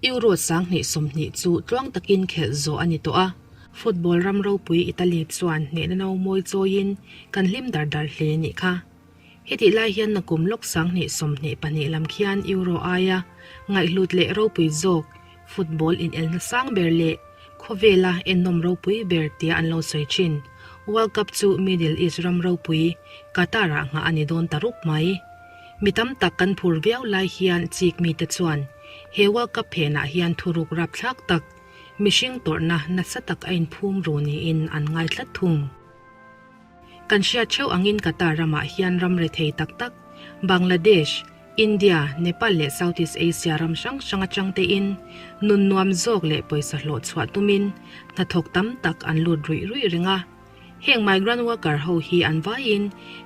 Euro 2020 chu tluang takin khelh zawh a ni tawh a. Football ram ropui Italy chuan hnehna no mawi chawiin kan hlim dar dar hle nih kha. Hetih lai hian nakum lawk 2022 lam khian Euro aia ngaihhlut leh ropui zawk football inelna sang ber leh khawvela ennawm ropui ber tia an lo sawi thin World Cup chu Middle East ram ropui Qatar-ah nghah a ni dawn ta rup mai. Mi tam tak kan phur viau lai hian chik mite chuan he World Cup phenah hian thuruk rapthlak tak, mihring tawrhna nasa tak a inphum ru niin an ngai tlat thung. Kan hriat theuh angin Qatar ramah hian ram rethei tak tak, Bangladesh, India, Nepal leh Southeast Asia ram hrang hrang atang tein nun nuam zawk leh pawisa hlawh chhuah tumin hnathawk tam tak an lut ruih ruih reng a. Heng migrant worker ho hi an vaiin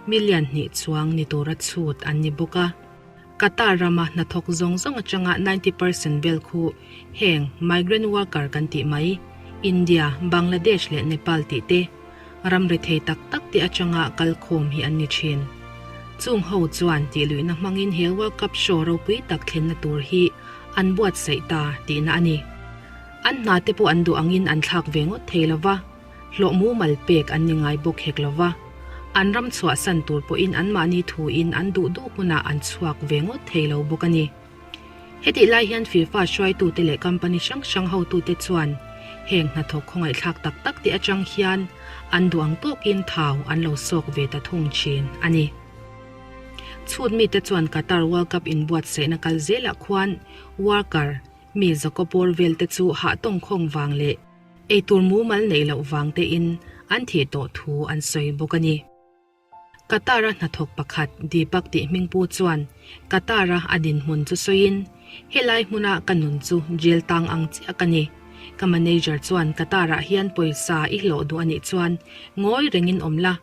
million hnih chuang ni tura chhut an ni bawk a. Qatar rama hnathawk zawng zawng atanga 90% vel khu heng migrant worker kan tih mai, India, Bangladesh leh Nepal tih te, ram rethei tak tak te atanga kalkhawm hi an ni thin. Chung ho chuan tihluihna hmangin he World Cup show ropui tak thlenna tur hi an buatsaih ta tihna a ni. An hna te pawh an duh angin an thlak ve ngawt thei lo va, hlawh mumal pek an ni ngai bawk hek lo va, an ram chhuahsan tur pawhin anmahni thuin an duh duh hunah an chhuak ve ngawt thei lo bawk a ni. Hetih lai hian FIFA hruaitute leh company hrang hrang hotute chuan heng hnathawk khawngaihthlak tak tak te atang hian an duh ang tawkin thau an lo sawk ve ta thung thin a ni. Chhut mite chuan Qatar World Cup inbuatsaihna kal zelah khuan worker mi zakawpawr velte chu hah tawngkhawng vang leh eitur mumal neih loh vang tein an thih tawh thu an sawi bawk a ni. Qatar-a hnathawk pakhat Deepak tih hmingpu chuan Qatar-a a dinhmun chu sawiin, Helai hmuna ka nun chu jail tang ang chiah ka ni. Ka manager chuan Qatar-ah hian pawisa i hlawh duh a nih chuan ngawi rengin awm la,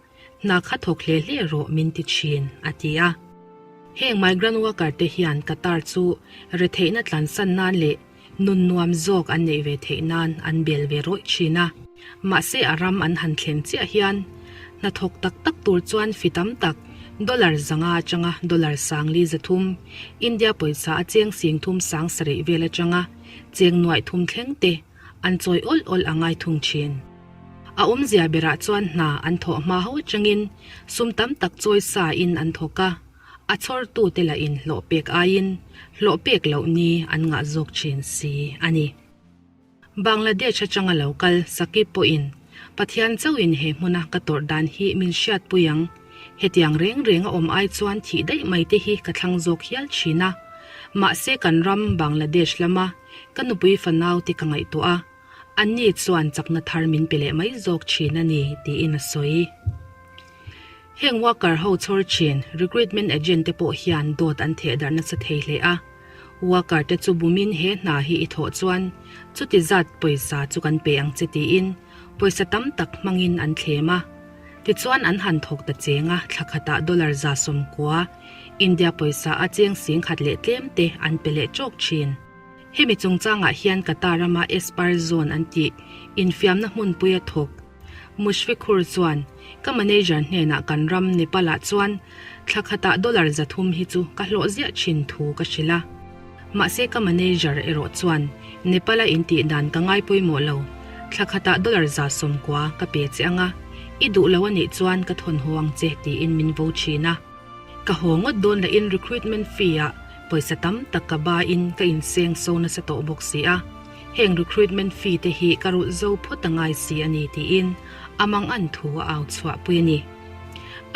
hna kha thawk hle hle rawh min ti thin, a ti a. Heng migrant worker te hian Qatar chu retheihna tlansan nan leh Nun nuam zawk an neih ve theih nan an bel ve rawih thin a. Mahse a ram an han thlen chiah hian hnathawk tak tak tur chuan fi tam tak, dollar 500 atanga dollar 4,300, India pawisa a cheng 30 7,000 vel atanga cheng 3,000 thleng te an chawi awl awl a ngai thung thin. A awmzia berah chuan hna an thawh hma ho atangin sum tam tak chawi sa in an thawk a. A chhawrtute lah in hlawh pek aiin hlawh pek loh ni an ngah zawk thin si a ni. Bangladesh atanga lo kal Sakib pawhin, Pathian chauhin he hmuna ka tawrh dan hi min hriatpui ang. Hetiang reng reng a awm ai chuan thih daih mai te hi ka thlang zawk hial thin a. Mahse kan ram Bangladesh lama ka nupui fanau te ka ngaihtuah a, anni chuan chakna thar min pe leh mai zawk thin a ni, tiin a sawi. Heng worker ho chhawr thin recruitment agent te pawh hian dawt an theh darh nasa thei hle a. Worker te chu bumin he hna hi i thawh chuan chuti zat pawisa chu kan pe ang che tiin pawisa tam tak hmangin an thlem a. Tichuan an han thawk ta cheng a, thla khatah dollar 90 India pawisa a cheng 10,000 leh tlem te an pe leh tawk thin. Hemi chungchangah hian Qatar rama Aspire Zone an tih infiamna hmunpui a thawk. Mushfiqur chuan, Ka manager hnenah kan ram Nepal-ah chuan thla khatah dollar 300 hi chu ka hlawh ziah thin thu ka hrilh a. Mahse ka manager erawh chuan Nepal-a intih dan ka ngai pawimawh lo, thla khatah dollar 90 ka pe che anga, i duh lo a nih chuan ka thawn haw ang che tiin min vo thin a. Ka haw ngawt dawn lahin recruitment fee-ah pawisa tam tak ka bain ka inseng so nasa tawh bawk si a. Heng recruitment fee te hi ka rulh zo phawt a ngai si a ni tiin a mangan thu a au chhuah pui a ni.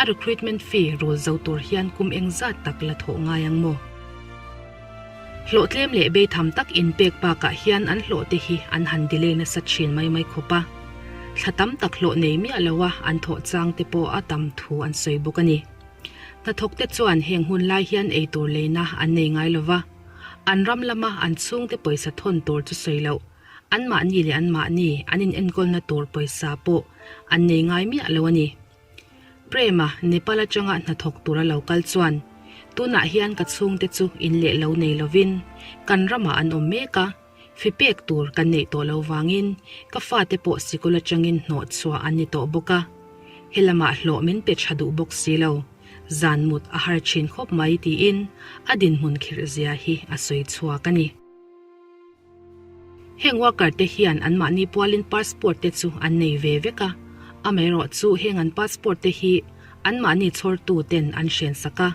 A recruitment fee rul zo tur hian kum engzat tak la thawh ngai ang maw? Hlawh tlem leh beitham tak inpek bakah hian an hlawh te hi an han delay nasa thin mai mai khawp a. Thla tam tak hlawh nei miah loa an thawh chang te pawh a tam thu an sawi bawk a ni. Hnathawk te chuan heng hun lai hian eitur leina an nei ngai lova. An ram lama an chhungte pawisa thawn tur chu sawi loh, anmahni leh anmahni an inenkawlna tur pawisa pawh an nei ngai miah lo a ni. Prema, Nepal atanga hnathawk tura lo kal chuan, Tunah hian ka chhungte chu in leh lo nei lovin kan ramah an awm mek a, fi pek tur kan neih tawh lo vangin ka fate pawh sikul atangin hnawh chhuah an ni tawh bawk a, helamah hlawh min pe tha duh bawk si lo. Zan mut a har thin khawp mai tiin a dinhmun khirh zia hi a sawi chhuak a ni. Heng worker te hian anmahni pualin passport te chu an nei ve vek a, amaherawhchu heng an passport te hi anmahni chhawrtu ten an hrensak a.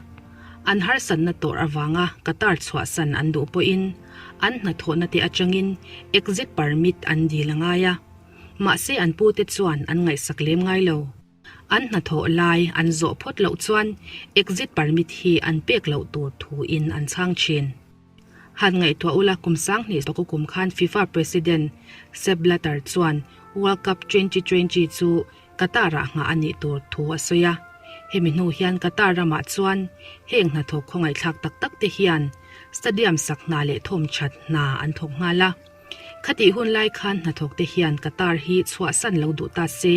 An harsatna tawrh avanga Qatar chhuahsan an duh pawhin an hnathawhna te atangin exit permit an dil a ngai a. Mahse an pute chuan an ngaihsak lem ngai lo. An hnathawh lai an zawh phawt loh chuan exit permit hi an pek loh tur thuin an chhang thin. Han ngaihtuah ula kum 2000 paku kum khan FIFA President Sepp Blatter chuan World Cup 2020 chu Qatar-ah nghah a nih tur thu a sawi a. Hemi hnu hian Qatar ramah chuan heng hnathawk khawngaihthlak tak tak te hian stadium sak hna leh thawmthat hna an thawk nghal a. Khatih hun lai khan hnathawk te hian Qatar hi chhuahsan lo duh ta se,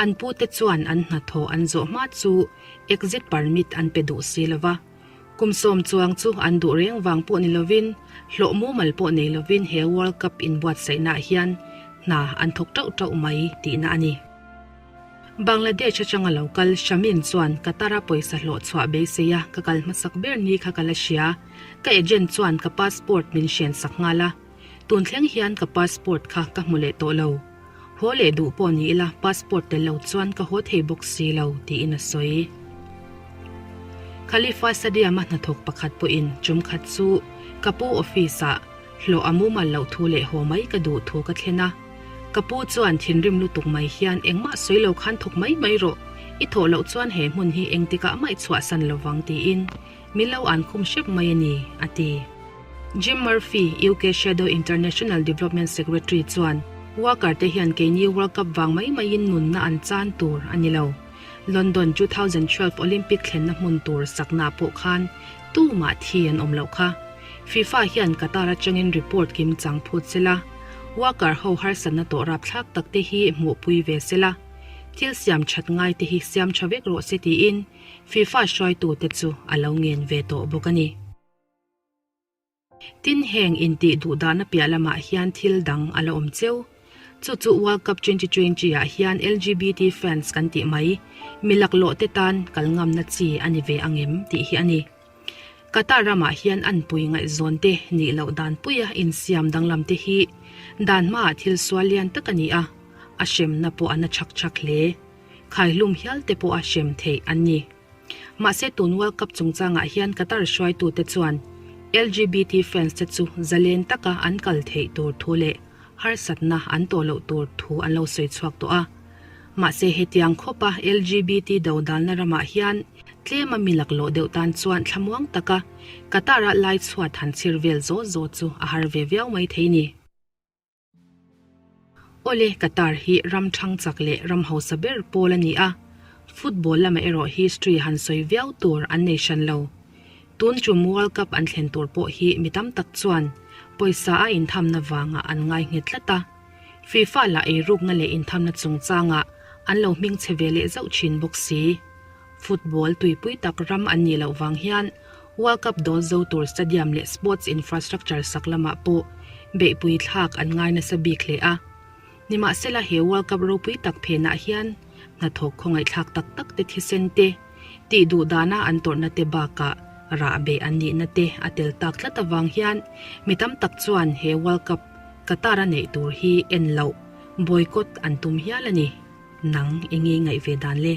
an pute chuan an hnathawh an zawh hma chu exit permit an pe duh si lo va. Kum sawm chuang chu an duh reng vang pawh ni lovin, hlawh mumal pawh nei lovin he World Cup inbuatsaihnaah hian hna an thawk tauh tauh mai tihna a ni. Bangladesh atanga lo kal Shamin chuan Qatar-a pawisa hlawh chhuah beisei a ka kal hmasak ber ni kha ka la hria. Ka agent chuan ka passport min hrian sak nghal a. Tun thleng hian ka passport kha ka hmu leh tawh lo. Haw leh duh pawh ni ila passport tel lo chuan ka haw thei bawk si lo, tiin a sawi. Khalifa Stadium-a hnathawk pakhat pawhin tum khat chu ka pu office-ah hlawh a mumal loh thu leh haw mai ka duh thu ka thlen a. Ka pu chuan thinrim lutuk mai hian engmah sawi lo khan thawk mai mai rawh, i thawh loh chuan he hmun hi engtikah mah i chhuahsan lovang tiin min lo an khum hrep mai a ni, a ti. Jim Murphy, UK Shadow International Development Secretary chuan, Worker te hian keini World Cup vang mai maiin nunna an chan tur a ni lo. London 2012 Olympic thlenna hmun tur saknaah pawh khan tumah thi an awm loh kha. FIFA hian Qatar atangin report kim chang phut sela, worker ho harsatna tawh rapthlak tak te hi hmuhpui ve sela, thil siam that ngai te hi siam tha vek rawh se tiin FIFA hruaitute chu a lo ngen ve tawh bawk a ni. Tin heng intih duh dahna piah lamah hian thil dang a la awm cheu. Chu chu World Cup 2020 ah hian LGBT fans kan tih mai, mi laklawh te tan kal ngamna chi a ni ve ang em tih hi a ni. Qatar ramah hian anpui ngaihzawn te nih loh dan puia insiam danglam te hi dan hmaah thil sual lian tak a ni a, a hremna pawh a na chak chak hle. Khaihlum hial te pawh a hrem theih an ni. Mahse tun World Cup chungchangah hian Qatar hruaitute chuan LGBT fans te chu zalen taka an kal theih tur thu leh harsatna an tawh loh tur thu an lo sawi chhuak tawh a. Mahse hetiang khawpa LGBT dodalna ramah hian tlema mi laklawh deuh tan chuan thlamuang taka Qatar-a lai chhuat han chhir vel zaw zaw chu a har ve viau mai thei ni. Awle, Qatar hi ram thang chak leh ram hausa ber pawl a ni a, football lamah erawh history han sawi viau tur an nei hran lo. Tun tum World Cup an thlen tur pawh hi mi tam tak chuan pawisa a inthamna vangah an ngai nghet tlat a, FIFA lah eirukna leh inthamna chungchangah an lo hming chhe ve leh zauh thin bawk si. Football tuipui tak ram an nih loh vang hian World Cup dawl zo tur stadium leh sports infrastructure sak lamah pawh beihpui thlak an ngai nasa bik hle a. Nimahsela he World Cup ropui tak phenah hian hnathawk khawngaihthlak tak tak te thisen te, tih duh dana an tawrhna te bakah rah beh an nihna te a tel tak tlat avang hian mi tam tak chuan he World Cup Qatar a neih tur hi en loh, boycott, an tum hial a ni. Nang enge ngaih ve dan le?